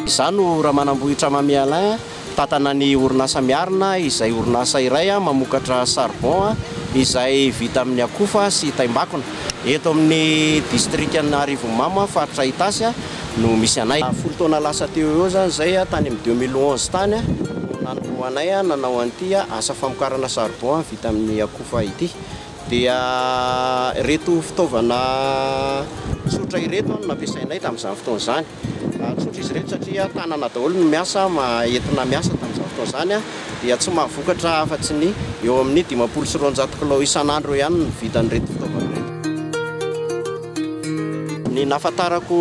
Izaho no Ramanambohitra Mamy Alain, mpitantana ny orinasa Miarina, izay orinasa iray mamokatra charbon izay vita amin'ny akofa sy taimbakona. Eto amin'ny distrikan'Arivonimamo, faritra Itasy no misy anay. 10 taona lasa teo eo izany izay, tany amin'ny 2011 tany no nanombohanay nanao an'ity asa famokarana charbon vita amin'ny akofa ity. Dia ireto fitaovana tsotra ireto no nampiasainay tamin'izany fotoana izany. Tsotra izy ireto satria tanana daholo no miasa, entina miasa tamin'izany fotoana izany dia tsy mahavokatra afa-tsy ny eo amin'ny 250 kilao isan'andro eo ihany no vitan'ireto fitaovana ireto. Ny nahafantarako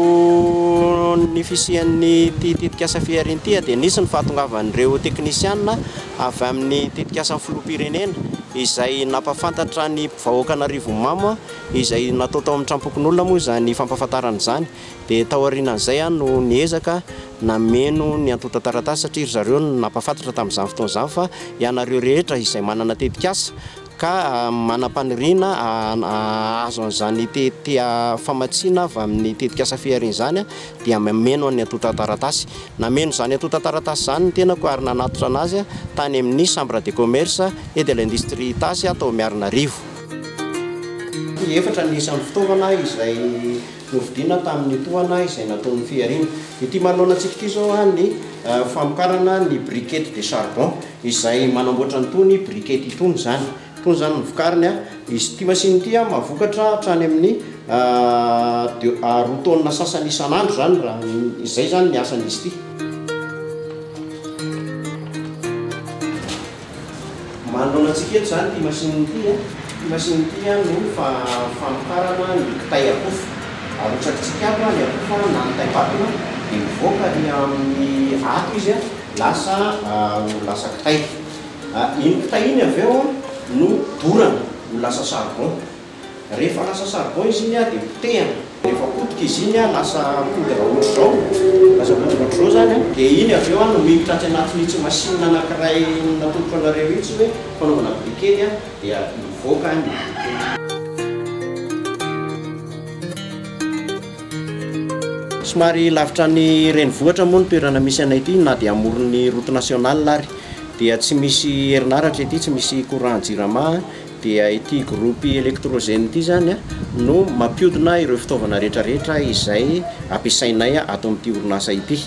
ny fisian'ity tetikasa fihariana ity dia nisy ny fahatongavan'ireo teknisiana avy amin'ny tetikasan'ny filoham-pirenena izay nampahafantatra ny vahoakan'Arivonimamo izay natao tao amin'ny tranompokonolona moa izany fampahafantarana izany. Dia taorianan'izay aho no niezaka nameno ny antontan-taratasy satria ry zareo no nampahafantatra tamin'izany fotoana izany fa ianareo rehetra izay manana tetikasa ka manam-paniriana hahazo an'izany famatsiana avy amin'ny tetikasa fihariana izany dia mameno ny antontan-taratasy. Nameno izany antontan-taratasy izany ny tenako ary nanatitra anazy tany amin'ny Chambre de commerce et de l'industrie Itasy tao Miarinarivo. Efatra ny isan'ny fitaovana izay novidiana tamin'ny tohana izay nataon'ny fihariana. Ity manoloana antsika ity izao ny famokarana ny briquette de charbon izay manamboatra an'itony briquette itony izany. Itony izany no vokariny. Izy ity machine ity mahavokatra hatrany amin'ny 2 taonina sasany isan'andro izany raha izay izany ny asan'izy ity. Manoloana antsika eto izany ity machine ity. Ity machine ity no famokarana ny kitay akofa. Arotsakitsika ato ny akofa na ny taim-batona dia mivoaka ary amin'ny ato izy lasa ho lasa kitay. Iny kitay iny avy eo no dorana ho lasa charbon. Rehefa lasa charbon izy iny dia potehana. Rehefa potika izy iny lasa poudre ohatr'izao, lasa poudre ohatr'izao izany dia iny avy eo no miditra atsy anatin'itsy machine anankiray natolotro anareo itsy hoe fanaovana briquet dia mivoaka ny briquet. Somary lavitra ny renivohitra moa ny toerana misy anay ity na dia amoron'ny route nationale ary dia tsy misy herinaratra ity, tsy misy courant jirama. Dia ity groupe électrogène ity izany no mampiodina ireo fitaovana rehetrarehetra izay ampiasainay ato amin'ity orinasa ity.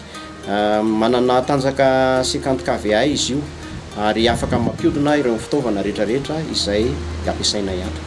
Manana tanjaka 50 kVA izy io ary afaka mampiodina ireo fitaovana rehetrarehetra izay ampiasainay ato.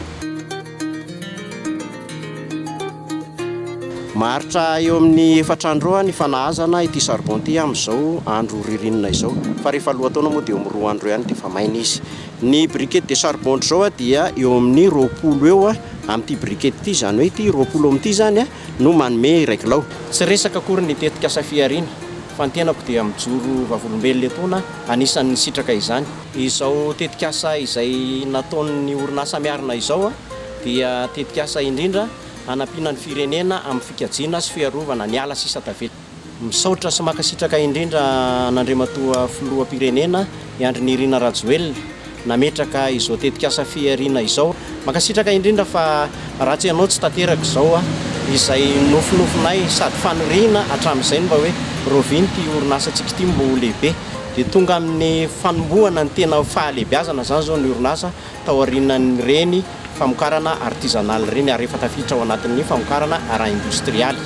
Maharitra eo amin'ny efatra andro eo ny fanahazana ity charbon ity amin'izao andro ririnina izao fa rehefa lohataona moa dia eo amin'ny 2 andro eo ihany dia efa maina izy. Ny briquette de charbon ohatr'izao dia eo amin'ny 20 eo amin'ity briquette ity, izany hoe ity 20 amin'ity izany no manome iray kilao. Tsy resaka akory ny tetikasa fihariana fa ny tenako dia mijoro vavolombelona etoana anisan'ny nisitraka izany. Izao tetikasa izay nataon'ny orinasa Miarina izao dia tetikasa indrindra hanampiana ny firenena amin'ny fikajiana sy fiarovana ny ala sisa tavela. Misaotra sy mankasitraka indrindra an'Andriamatoa Filoham-pirenena i Andry Nirina Rajoelina nametraka izao tetikasa fihariana izao. Mankasitraka indrindra fa raha tsy ianao tsy tanteraka izao izay nofinofinay sady faniriana hatramin'izay ny mba hoe rahoviana ity orinasantsika ity mba ho lehibe. Dia tonga amin'ny fanombohana ny tena fahalehibiazana izany izao ny orinasa taorianan'ireny famokarana artisanal ireny ary efa tafiditra ao anatin'ny famokarana ara-indostrialy.